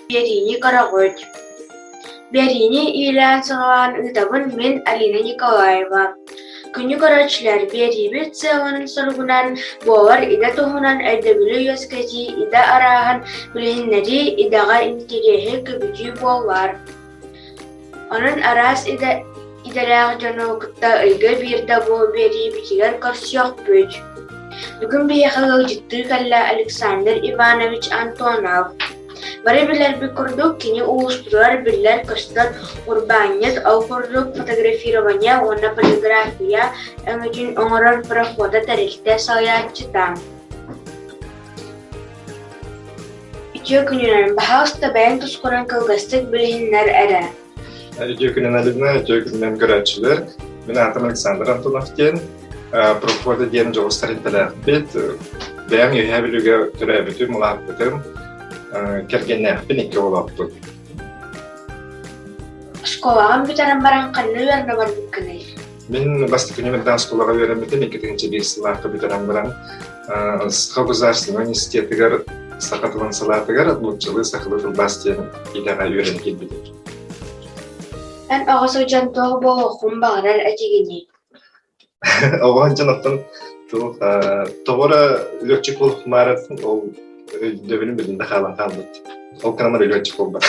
Биэриини көрөҕүт. Биэриини иилээн-саҕалаан ыытабын мин Алина Николаева. Күнү көрөөччүлэр биэриибит сыалынан-соругунан буолар идэ туһунан өйдөбүлү үөскэтии, идэ арааһын билиһиннэрии, идэҕэ интэриэһи көбүтүү буолар. Онон араас идэ идэлээх дьону кытта ыйга биирдэ бу биэриибитигэр көрсүөхпүт. Бүгүн биһиэхэ ыалдьыттыы кэллэ Александр Иванович Антонов. Бары билэрбит курдук, кини улууспутугар биллэр-көстөр урбаанньыт, ол курдук фотографирование уонна полиграфия өҥөтүн оҥорор прохода тэрилтэ салайааччыта. Үтүө күнүнэн, баһаалыста бэйэҥ тускунан кылгастык билиһиннэр эрэ. Үтүө күнүнэн Алина, үтүө күнүнэн көрөөччүлэр. Мин аатым Александр Антонов диэн, Прохода диэн дьоҕус тэрилтэлээхпит. Бэйэм Үөһээ Бүлүүгэ төрөөбүтүм, улааппытым, кэргэннээхпин, икки оҕолоохпут. Оскуолаҕын бүтэрэн баран ханна үөрэнэ барбыккыный? Мин бастакы нүмердаах оскуолаҕа үөрэммитим, 2001 сыллаахха бүтэрэн баран Саха государственнай университетыгар саха тылын салаатыгар нууччалыы сахалыы тылбаас диэн идэҕэ үөрэнэ киирбитим. Эн оҕо сылдьан туох буолуоххун баҕарар этигиний? Оҕо сылдьан оттон туох тоҕо эрэ летчик буолуохмаары ол өйдөбүлүм билин да хаалан хаалбыт. Ол кырамар летчик буолбат.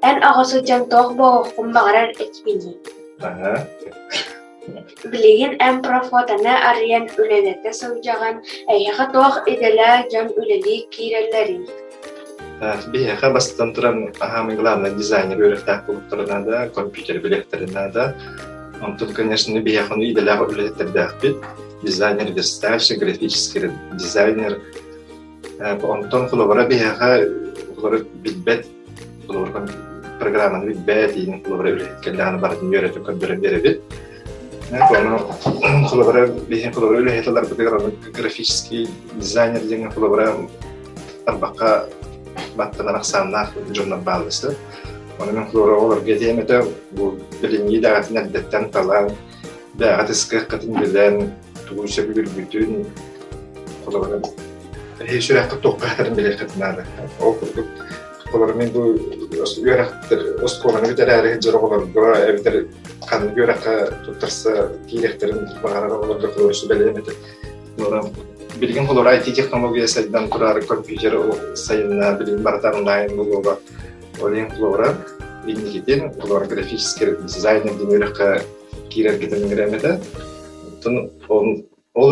Эн оҕо сылдьан туох буолуоххун баҕарар этигиний? Аһа. Билигин эн профотаны арыйан үлэлэтэ сылдьаҕын, эйиэхэ туох идэлээх дьон үлэлии киирэллэрий? Биһиэхэ бастатан туран аһаамай главный дизайнер үөрэхтээх буолуохтара наада, компьютер билиэхтэрин наада. Онтон, конечно, биһиэхэ ону идэлээх үлэһиттэрдээхпит. Дизайнер, верстальщик, графический дизайнер. Онтон холобура биһиэхэ холобура билбэт холобура программаны билбэт, иин холобура үлэһит кэллэҕинэ барытын үөрэтэн көрдөрөн биэрэбит. Ону холобура биһи холобура үлэһит ыларбытыгар ону графический дизайнер диэн холобура тарбахха баттанар ахсааннаах дьоннор бааллар. Ону мин холобура оҕолорго этиэм этэ, бу билиҥҥи идэҕитин эрдэттэн талан, бэйэҕит ыскыаххытын билэн, тугу сөбүлүүргүтүн холобура эһиги сүрэххит туохха хатарын билиэххитин наада. Ол курдук холобура мин бу үөрэхтэр оскуоланы бүтэрээри сылдьар оҕолорго эбэтэр ханнык үөрэххэ туттарса киириэхтэрин баҕарар оҕолорго холобура сүбэлиэм этэ. Билигин холобура IT-технология сайдан турар, компьютер сайынна, билигин барыта онлайн буолуоҕа. Ол иһин холобура инникитин холобура графический дизайнер диэн үөрэххэ киирэргитин ыҥырыам этэ. Оттон ол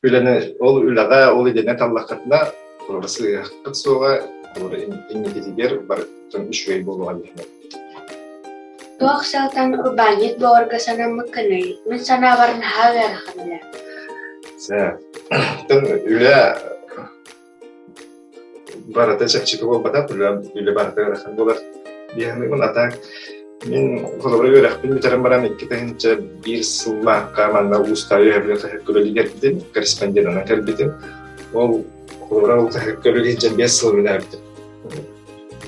үлэни, ол үлэҕэ, ол идэни таллаххытына, холобура сыыһыаххыт суоҕа, холобура инникитигэр барытын үчүгэй буолуоҕа диэн. Туох сыалтан урбаанньыт буоларга санаммыккыный? Мин санаабар наһаа ыарахан үлэ. Оттон үлэ барыта чэпчэки буолбатах, үлэ, үлэ барыта ыарахан буолар. Диэхинигин, а так мин холобура үөрэхпин бүтэрэн баран 2001 сыллаахха манна уустаайы үөһэбилэ хаһыакка үлэлии кэлбитим, корреспондентынан кэлбитим. Ол холобура ол хаһыакка үлэлии сылдьан 5 сыл үлэлээбитим.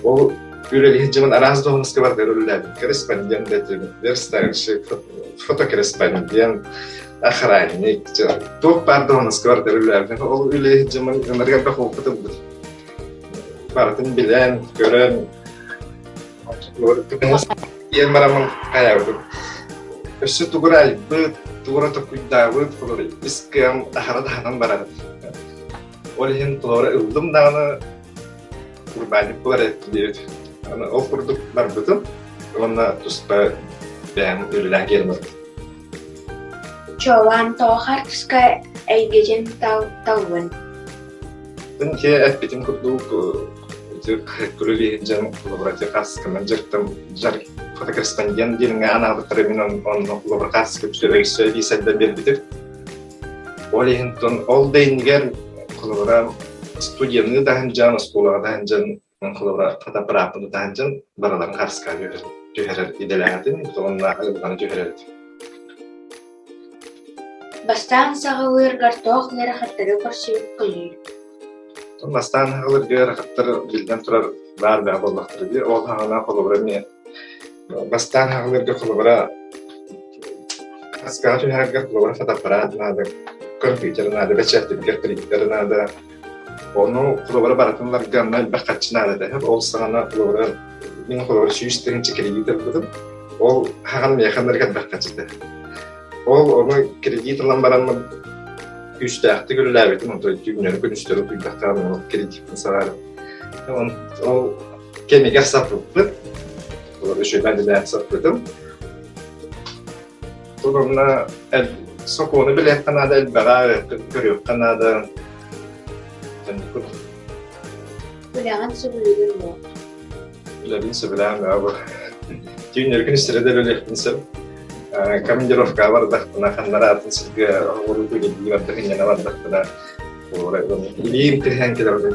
Ол үлэлии сылдьан араас дуоһунаска барытыгар үлэлээбитим. Корреспондент этим, верстальщик, фотокорреспондент, охранник, туох баар дуоһунаска барытыгар үлэлээбитим. Ол үлэлии сылдьан ынырык элбэх опыт ылбытым. Барытын билэн, көрөн, Диэн бараммын хайаабытым. Өссө тугу эрэ айбыт, тугу эрэ толкуйдаабыт, холобур, ис кыам аһара таһынан барар. Ол иһин толору ыллым даҕаны урбаанньык буолар эбит диэбит. Аны ол курдук барбытым уонна туспа бэйэм үлэлээн киирэн барбытым. Чуолаан тоҕо хаартыска эйгэтин таллын? Ити эппитим курдук көрүлүү дьон холобура хаартысканан дьарыктам дьарык фотокорреспондент диэҥҥэ анаабыттара мин онно холобура хаартыска өссө эбии сайдан биэрбитим. Ол иһин ол да иннигэр холобура студияны да сылдьан, оскуолаҕа да сылдьан холобура фотоаппарааппын ыта сылдьан барыларын хаартыскаҕа түһэрэр идэлээх этим, уонна айылҕаны түһэрэр этим. Бастаан саҕалыыргар туох ыарахаттары көрсүбүккүнүй? Бастаан саҕалыырга ыарахаттар биллэн турар баар бөҕө буоллахтара дии. Ол саҕана холобура эмиэ бастаан саҕалыырга холобура хаскаҕа түһэргэ холобура фотоаппарат наада, компьютер наада, бэчээттэригэр принтер наада. Ону холобура барытын ыларга онно элбэх харчы наада этэ. Ол саҕана холобура мин холобура 100 000 кредит ылбытым. Ол хаҕан миэхэ ынырык элбэх харчы этэ. Ол ону кредит ылан бараммын күүстээхтик үлэлээбитим, онтон түүннэри күнүстэри утуйбахтаҕым ол кредиппин саҕарым. Ол кэмигэр саппыппыт, олор үчүгэй үлэлээн саппытым. Онно сокуону билиэххэ наада, элбэҕи көрүөххэ наада. Үлэҕин сөбүлүүгүн дуо? Үлэбин сөбүлээн бу. Түүннэри күнүстэри да үлэлиэхпин сөп. Командировкаҕа бардахпына, ханнара атын сиргэ оҕуруу үлэлии бардах, инньэнэ бардахпына, илиим түһээн кэлэр.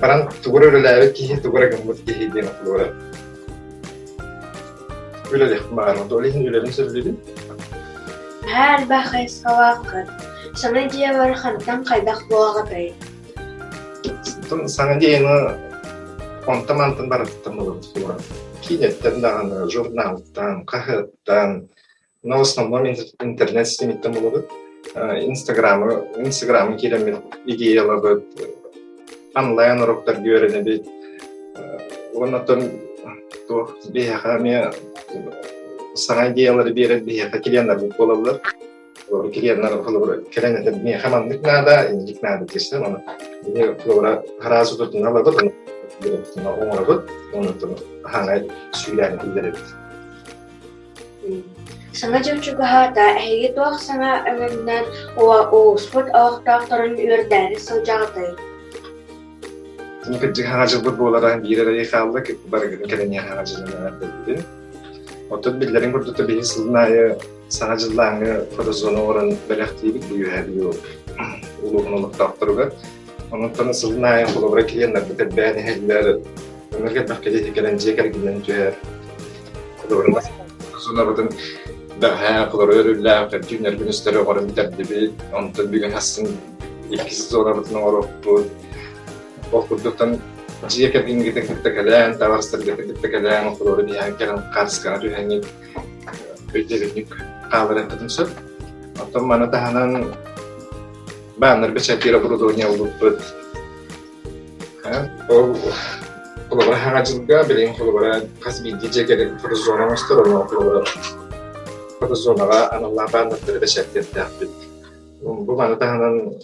Баран тугу эрэ үлэлээбит киһи, тугу эрэ гыммыт киһи диэн холобура үлэлиэхпин баҕарабын. Ол иһин үлэбин сөбүлүүбүн. Наһаа элбэх хайысхалааххын. Саҥа дьиэбэр хантан хайдах буолаҕытай? Саҥа дьиэни онтон-мантан барытыттан булабыт буолар. Киинэттэн даҕаны, журналтан, хаһыаттан, но в основном интернет ситимиттэн булабыт. Инстаграмы, Инстаграмы киирэммит идеялабыт, онлайн уроктарга үөрэнэбит. Уонна оттон туох биһиэхэ эмиэ саҥа идеялары биэрэр биһиэхэ клиеннарбыт буолаллар. Клиеннар холобура кэлэн этэр миэхэ маннык наада, инник наада диэсэ, ону биһи холобура араас утутун ылабыт, ону оҥоробут, онуттан хаҥа сүүрээн киллэрэбит. Саҥа дьыл чугаһаата, эһиги туох саҥа өҥөннөн улууспут олохтоохторун үөрдээри сылдьаҕытый? Кырдьык хаҥа дьылбыт буолара биир эрэ хаалла, барыгытын кэлэн хаҥа дьылынан эрдэлбитин. Оттон биллэрин курдук биһи сылын аайы Саҥа дьыллааҥҥы фотозона оҥорон бэлэхтиибит бу Үөһээ Бүлүү улууһун олохтоохторугар. Онон сылын аайы холобура клиеннарбыт элбээн иһэллэр, өҥөр элбэх кэлиити кэлэн дьиэ кэргэнинэн түһэр. Холобура фотозонабытын бэҕэһээ холобура өрүллээх түүннэр күнүстэри оҥорон бүтэрдибит. Онтон бүгүн хассын иккис зонабытын оҥоруохпут. Ол курдуктан дьиэ кэргэҥҥитин кытта кэлэн, табаарыстаргытын кытта кэлэн, холобура биһиэхэ кэлэн хаартыскаҕа түһэҥҥит өйдөбүнньүк хаалларыахпытын сөп. Оттон маны таһынан бааннар бэчээттиир оборудование ылбыппыт. Ол холобура хаҥа дьылга билигин холобура хас биирдии дьиэ кэргэн фотозона оҥостор, онно холобура фотозонаҕа аналлаах бааннардары бэчээттиэхтээхпит. Бу маны таһынан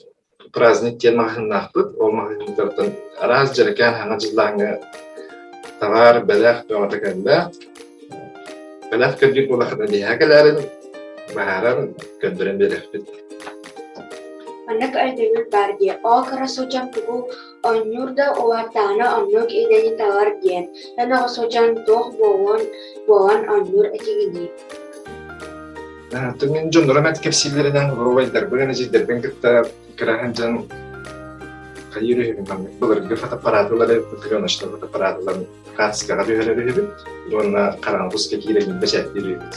Праздник диэн маҕаһыыннаахпыт. Ол маҕаһыыннартан араас дьэрэкээн саҥа дьыллааҥҥы табаар, бэлэх бөҕөтө кэллэ. Бэлэх көрдүүр буоллаххына биһиэхэ кэлээрин, быһааран, көрдөрөн биэриэхпит. Маннык өйдөбүл баар дии, ол кыра сылдьан тугу оонньуур да улааттаҕына оннук идэни талар диэн. Эн оҕо сылдьан туох буолуон буолан оонньуур этигиний? Мин дьоннорум эт кэпсииллэринэн убайдарбын, эдьиийдэрбин кытта кыраһан дьон хайыыр үһүбүн маннык былыргы фотоаппарат ылар эбиппит, пленочнай фотоаппарат ылан хаартыскаҕа түһэрэр үһүбүт уонна хараҥа куска киирэн бэчээттиир үһүбүт.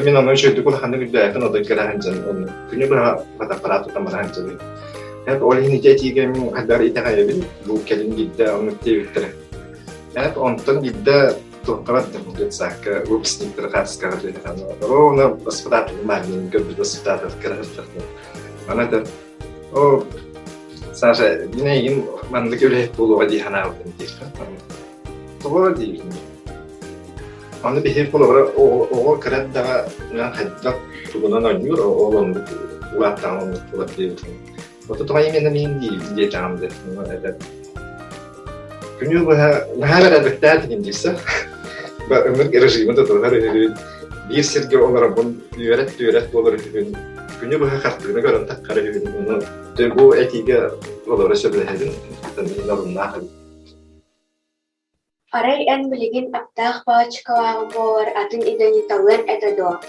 Мин ону үчүгэйдик улаханнык үрдээппин отой кыраһан дьон онно күнү быһа фотоаппарат тутан баран дьон ол иһин ити этиигэ мин хайдах итэҕэйэбин бу кэлин биирдэ оннук диэбиттэрэ. Онтон биирдэ туохха бардым детсадка выпускниктары хаартыскаҕа түһэрэн ровно воспитатель маленький көрбүт воспитатель кыраһыттахтын аны этэр о Саша мин эйигин маннык үлэһит буолуоҕа дии санаабытым диир тоҕо диибин аны биһиги холобура оҕо кыра эрдэҕинэ хайдах тугунан оонньуур ол оннук улааттаҕына оннук буолар диэбитим Ото тоҕо именно мин диэтэҕим да этэр Күнү быһа наһаа бэрээдэктээх дии Ымырк режимы тутуһар үһүбүн, биир сиргэ олоробун, үөрэт-түөрэт буолар үһүбүн, күнү быһа хартыына көрөн таххар үһүбүн. Ону бу этиигэ олоро сөбүлэһэбин, мин оруннаах эбит. Арай эн билигин аптаах палочкалааҕым буоллар атын идэни талыаҥ этэ дуо?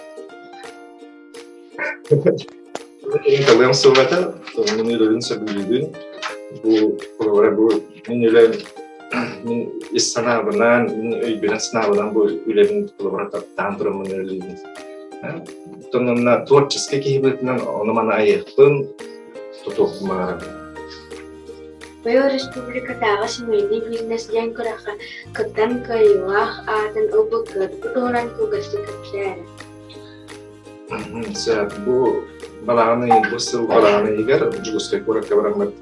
Талыам суох этэ, мин үлэбин сөбүлүүбүн. Бу холобура бу мин үлэм мин ис санаабынан, мин өйбүнэн санаабынан бу үлэбин холобура таптаан тураммын үлэлиибин. Оттон онно творческай киһи быһыытынан ону-маны айыахпын, тутуохпун баҕарабын. Быйыл республикатааҕы «Семейный бизнес» диэн күрэххэ кыттан кыайыылаах аатын ылбыккыт. Бу туһунан кылгастык кэпсээ эрэ. Сөп. Бу балаҕан ыйын, бу сыл балаҕан ыйыгар Дьокуускай куоракка бараммыт.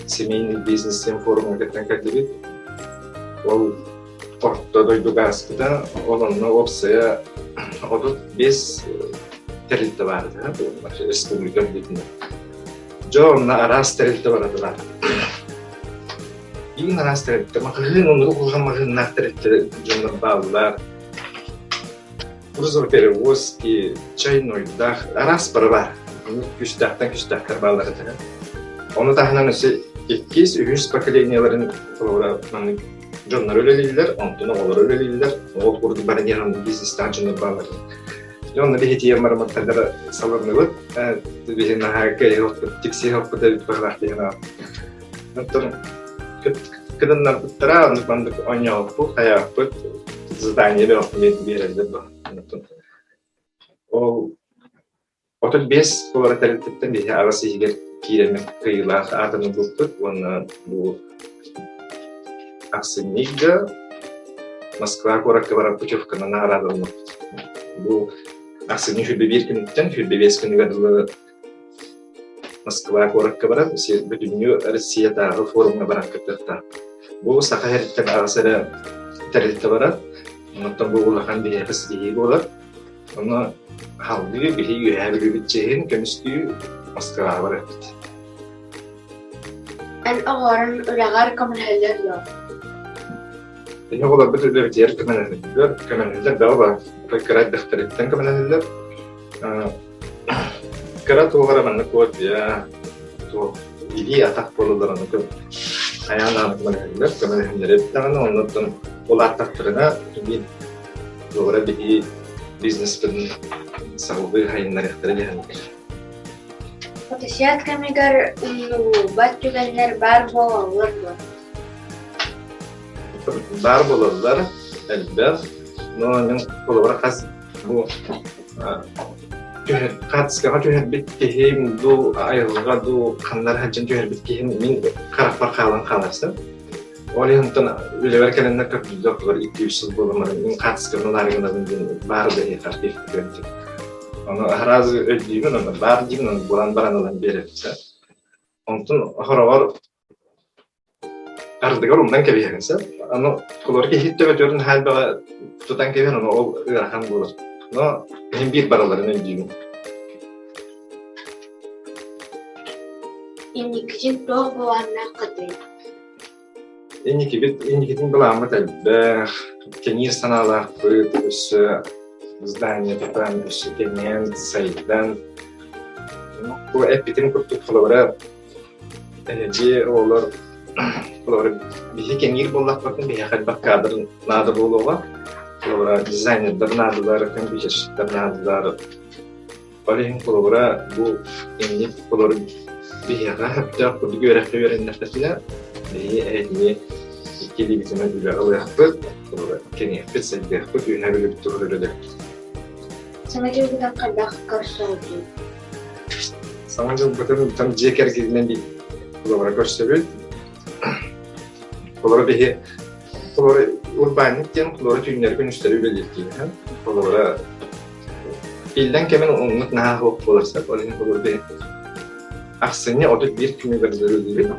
Семейный бизнес диэн форумҥа кыттан кэллибит. Ол орто дойдуга ааспыта. Ол онно уопсайа 35 тэрилтэ баар этэ, республика үрдүнэн. Дьэ онно араас тэрилтэ баратылар. Иин араас тэрилтэ, маҕаһыын, оннук улахан маҕаһыыннаах тэрилтэ дьоннор бааллар. Грузоперевозки, чайнойдаах, араас бары баар. Күүстээхтэн күүстээхтэр бааллар этэ. Ону таһынан өссө иккис, үһүс поколениеларын холобура маннык дьоннор үлэлииллэр, онтон оҕолор үлэлииллэр. Ол курдук бары диэн бизнестаах дьоннор бааллар. Дьэ онно биһи тиийэн бараммыттар салынныбыт. Биһи наһаа кэйиһиэхпит, тиксиһиэхпит эбит быһылаах диэн Оттон кытыннарбыттара, оннук маннык оонньообуппут, хайаабыппыт, задание биэрэллэр дуо. Ол 35 куорат тэрилтэттэн биһи аҕыс иһигэр киирэммит кыайыылаах аатын ылбыппыт уонна бу ахсынньыга Москва куоракка барар путевканан наҕараадаламмыппыт. Бу ахсынньы 21 күнүттэн 25 күнүгэр дылы Москва куоракка баран, бүтүннүү Россиятааҕы форумҥа баран кыттыахтаах. Бу Саха сириттэн аҕыс эрэ тэрилтэ барар. Онтон бу улахан биһиэхэ ситиһии буолар. Ону салгыы биһи Үөһээ Бүлүүбүт чиэһин көмүскүү Москваҕа барыахпыт. Эн оҕолорун үлэҕэр көмөлөһөллөр дуо? Ини оҕолорбут үлэбитигэр көмөлөһөллөр, көмөлөһөллөр бөҕө баар. Кыра эрдэхтэриттэн көмөлөһөллөр. Кыра туох эрэ маннык копия, туох илии-атах буолаллар ону хайаан даҕаны көмөлөһөллөр, көмөлөһүннэри даҕаны оннуттан улааттахтарына биир туох эрэ биһи бизнеспытын салгыы хайыннарыахтара диэххэ Фотосет кэмигэр умнуллубат түгэннэр баар буолаллар дуо? Баар буолаллар, элбэх. Но мин холобура хас бу хаартыскаҕа түһэрбит киһим дуу, айылҕа дуу, ханна сылдьан түһэрбит киһим мин харахпар хаалан хааларсым. Ол иһин онтон үлэбэр кэлэннэр көрдүүллэр олор 2-3 сыл буолан баран мин хаартыскабын ылаары гынабын диэн баар да иһи архив Ону сразу өйдүүбүн, ону баар диибин, ону булан баран ылан биэрэбин. Онтон хороҕор Ардыгар умнан кэбиһэҕин сөп. Аны холобур киһи төбөтүгэр наһаа элбэҕи тутан кэбиһэн ону ол ыарахан буолар. Но иһин биир барыларын өйдүүбүн. Инникитин туох былааннааххытый? Инникибит, инникитин былааммыт элбэх, кэҥиир санаалаахпыт, өссө здание тутан, өссө кэҥээн, сайдан. Бу эппитим курдук холобура Эһиги оҕолор холобура биһи кэҥиир буоллахпытына биһиэхэ элбэх кадр наада буолуоҕа. Холобура дизайнердар наадалар, компьютерщиктар наадалар. Ол иһин холобура бу инник холобура биһиэхэ сөптөөх курдук үөрэххэ үөрэннэхпитинэ биһи эһигини икки илиибитинэн үлэ ылыахпыт, холобура кэҥиэхпит, сайдыахпыт, үөһээ бүлүүбүт туһугар үлэлиэхпит. Саҥа дьылгытан хайдах көрсөҕүтүй? Саҥа дьылбытын там дьиэ кэргэнинэн холобура көрсөбүт. Холобура биһи холобура урбаанньык диэн холобура түүннэри күнүстэри үлэлиир киһи. Холобура иллэҥ кэмин оннук наһаа суох буолар сөп. Ол иһин холобура биһи ахсынньы 31 күнүгэр үлэлиибит.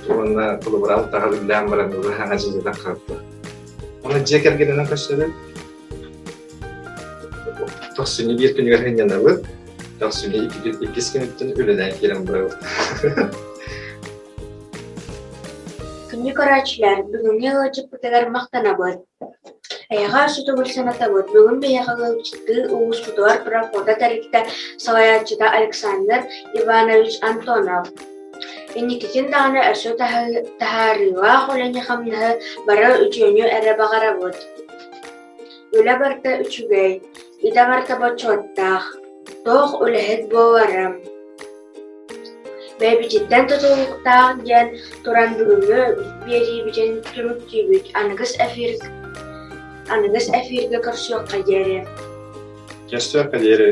Уонна холобура алтаҕа үлэлээн баран хаҥа дьылытан хаалбыт. Уонна дьиэ кэргэнинэн көрсөбүт. Тохсунньу биир күнүгэр сынньанабыт. Тохсунньу иккис күнүттэн үлэлээн киирэн барабыт. Күндү көрөөччүлэр, бүгүҥҥү ыалдьыппытыгар махтанабыт. Эйэҕэ сутугул санатабыт. Бүгүн биһиэхэ ыалдьыттыы улууспутугар профото тэрилтэ салайааччыта Александр Иванович Антонов. Инникитин даҕаны өссө таһаарыылаах үлэни-хамнаһы бары үтүөнү эрэ баҕарабыт. Үлэ барыта үчүгэй, идэ барыта бочуоттаах, туох үлэһит буоларым Бэйэбититтэн тутулуктаах диэн туран бүгүҥҥү биэриибитин түмүктүүбүт, аныгыс эфир аныгыс эфиргэ көрсүөххэ диэри Көрсүөххэ диэри.